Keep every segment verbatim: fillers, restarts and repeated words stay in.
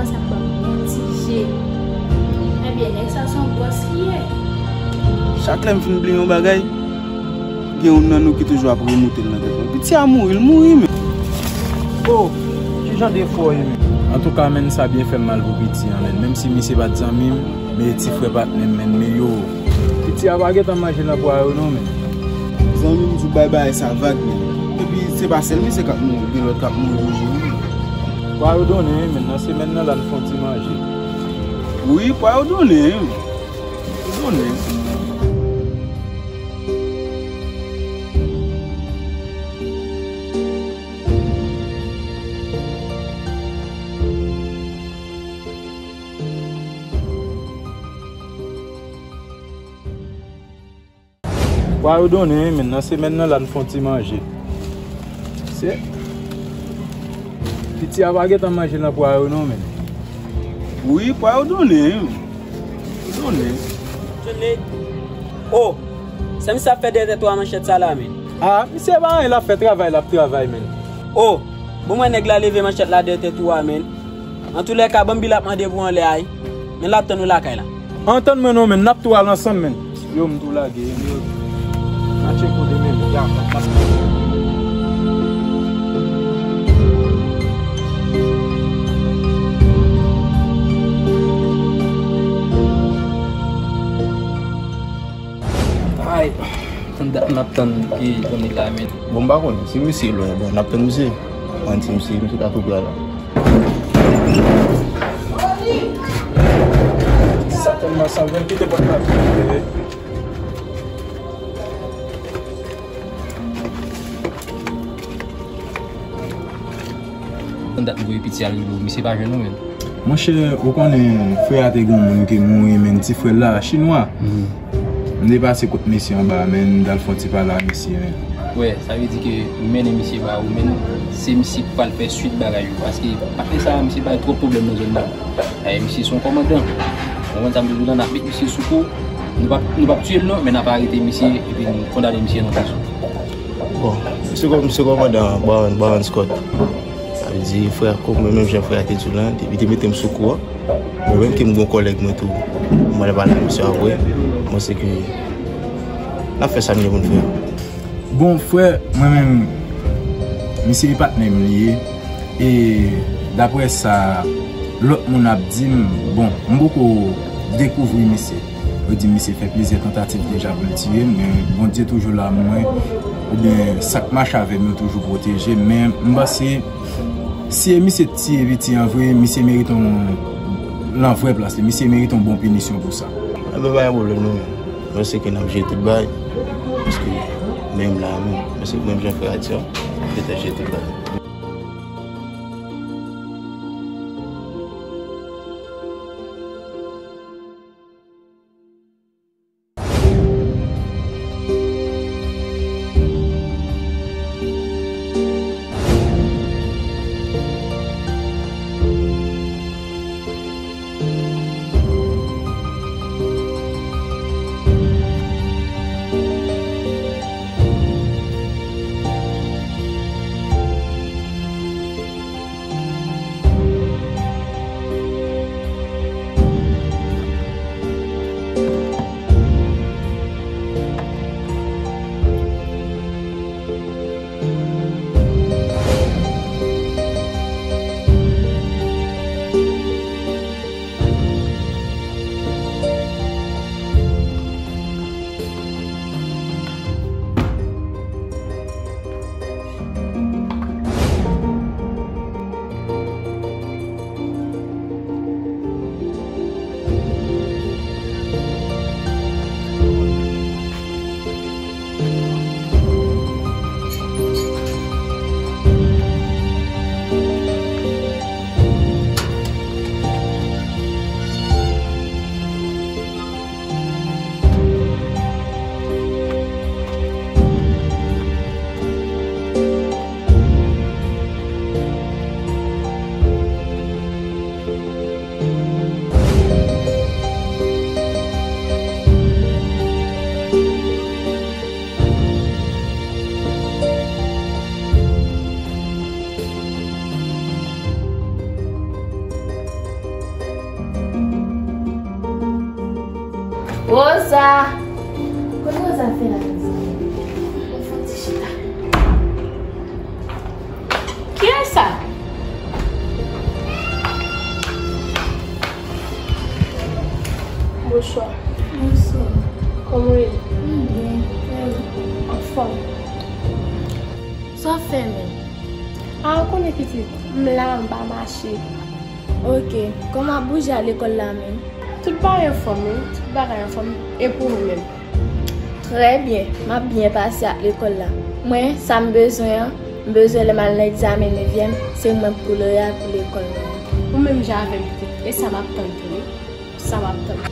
Sa ban m yon ti je. Ebyen, nèg sa se yon bòs li ye. Chak lè m fin bliye yon bagay, gen youn nan nou ki toujou ap remoute l nan tèt mwen. Piti a mouri, l mouri, men. Oh, ki jan defo w ye, men? Antouka, men, sa byen fè m mal pou piti an, men. Menm si misye pa t zanmi m, men ti frè patnè m, men, men yo. Piti a pa gentan manje nan pwa yo, non, men. Zanmi m di w bay bagay sa vag, men. Epi, se pa sèl misye k ap mouri, gen lòt k ap mouri toujou, wi. Pwa yo donnen, wi, men. Nan semèn nan, la n fè yon ti manje. Wi, pwa yo donnen, wi. Yo donnen. Pwa yo donnen, wi, men. Nan semèn nan, la n fè yon ti manje. Se piti a pa gentan manje nan pwa yo, non, men. Wi, pwa yo donnen, wi. Yo donnen. Johnny. Oh! Sa misye ap fè dèyè tèt ou a manchèt sa la, men? Ah, misye pa anyen, l ap fè travay, l ap travay, men. Oh! Bon, mwen nèg la leve manchèt la dèyè tèt ou a, men. Antoulèka, ban m bi l ap mande pou anlè a, wi. Men l ap tann ou lakay la. An tann mwen non, men, n ap tou al ansanm, men. Yo, m tou lage, yo. N a tcheke w demen, men. Ya, n ap pase. Ay, konn dat m ap tann e Johnny la, men. Bon, m pa konn si misye lwen, bon, n ap tann misye. Mwen di misye, misye ta tou pre la. Sa tèlman sanble, kite pòt la ouvri. Konn dat m voye piti al rele w, misye pa jwenn ou menm. Monchè, ou konnen frè a te gen yon moun ki mouri, men ti frè l la, chinwa. M te pase kot mesye anba, men m t al fè yon ti pale a mesye, men. Wè, sa vle di ke ou mennen misye ba ou, men se misye ki pral fè swit bagay yo, paske patnè sa a, misye bay twòp pwoblèm nan zòn nan. Dayè, misye se yon kòmandan. Ou konprann sa m vle di w la, n ap met misye sou kou, nou p ap, nou p ap tiye l non, men n ap arete misye, epi n kondane misye nan prizon. Bon, misye kò-, misye kòmandan Baron, Baron Scott. Sa vle di, frè, kòm mwen menm jan frè a te di w lan, depi te mete m sou kou an, mwen menm ke m gon kòlèg mwen tou, mwen pale ak misye apre, mwen se ke n ap fè sa n gen pou n fè. Bon, frè, mwen menm, misye e patnè m li ye, e daprè sa lòt moun ap di m, bon, m poko dekouvri misye. Yo di misye fè plizyè tantativ deja pou l tiye m, men Bondye toujou la mwen, oubyen sa k mache avè m yo toujou pwoteje m, men m panse si e misye t tiye piti an vre, misye merite yon, nan vrè plas li, misye merite yon bon pinisyon pou sa. Enben, pa gen pwoblèm non, men mwen se ke n ap jere tout bagay, paske menm la menm, mwen se menm jan frè a di an, n ap jere tout bagay. Rosa! Kote Rosa fè la, mezanmi? Mwen fè yon ti chita. Kiyès sa? Bonswa. Bonswa. Kòman w ye? M byen. E ou? Anfòm. Sa w ap fè menm? A, ou konnen pitit, m la, m pa mache. Ok. Kòman w ap bouje al lekòl la menm? Tout bagay anfòm, wi. Tout bagay anfòm. E pou ou menm? Trè byen. M ap byen pase ak lekòl la. Mwen, sa m bezwen an, m bezwen lè m al nan egzamen nevyèm, se mwen pou loyal pou lekòl mwen. Ou menm jan avè m pitit. E sa m ap tann tou, wi. Sa m ap tann.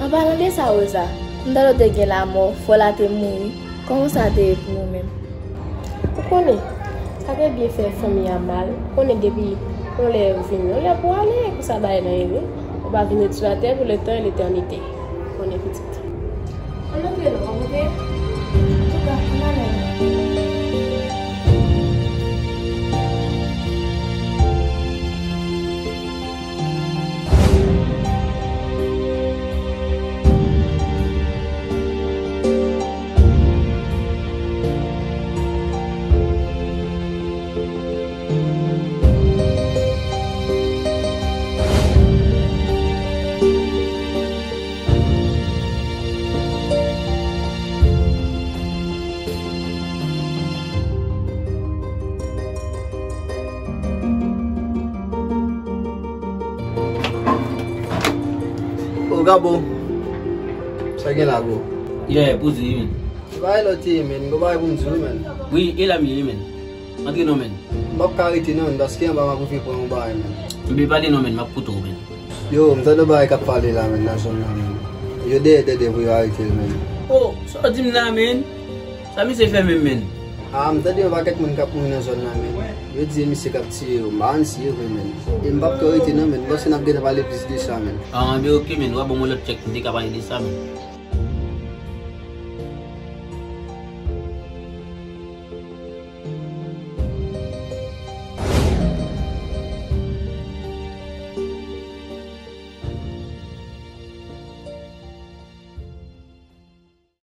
An palan de sa, Rosa, m tande w te gen lanmò, frè w la te mouri. Kòman sa te ye pou ou menm? Ou konnen, sa te byen fè fanmi a mal. Ou konnen depi yon lè ou vini, yon lè pou ale, konsa bagay lan ye, wi. Ou pa vin ret sou latè pou letan e letènite. Ou konnen pitit. Ann antre non, ok? Antouka, ann ale. O Gabo, sa gen la, bro? Yeah, poze, man. Se pa lòt ye, man. Gon bagay pou m di w, man. Wi, e la m ye, man. Antre non, man. M p ap ka rete non, man, paske anba m ap rive pran yon bagay, man. Ebyen pale non, man, m ap koute w, man. Yo, m tande yon bagay k ap pale la, man, nan zòn nan, man. Yo dèyè Dèdè pou yo arete l, man. O, sa w di m la, man? Sa misye fè menm, man? A, m tande yon pakèt moun k ap mouri nan zòn nan, man. Yo di e misye k ap tiye yo. M pa konn si e vre, man. E m p ap twò rete non, man. M panse n ap gentan pale plis de sa, man. A, anben, ok, man. W a ban m yon lòt tchèk, m te ka pale de sa, man.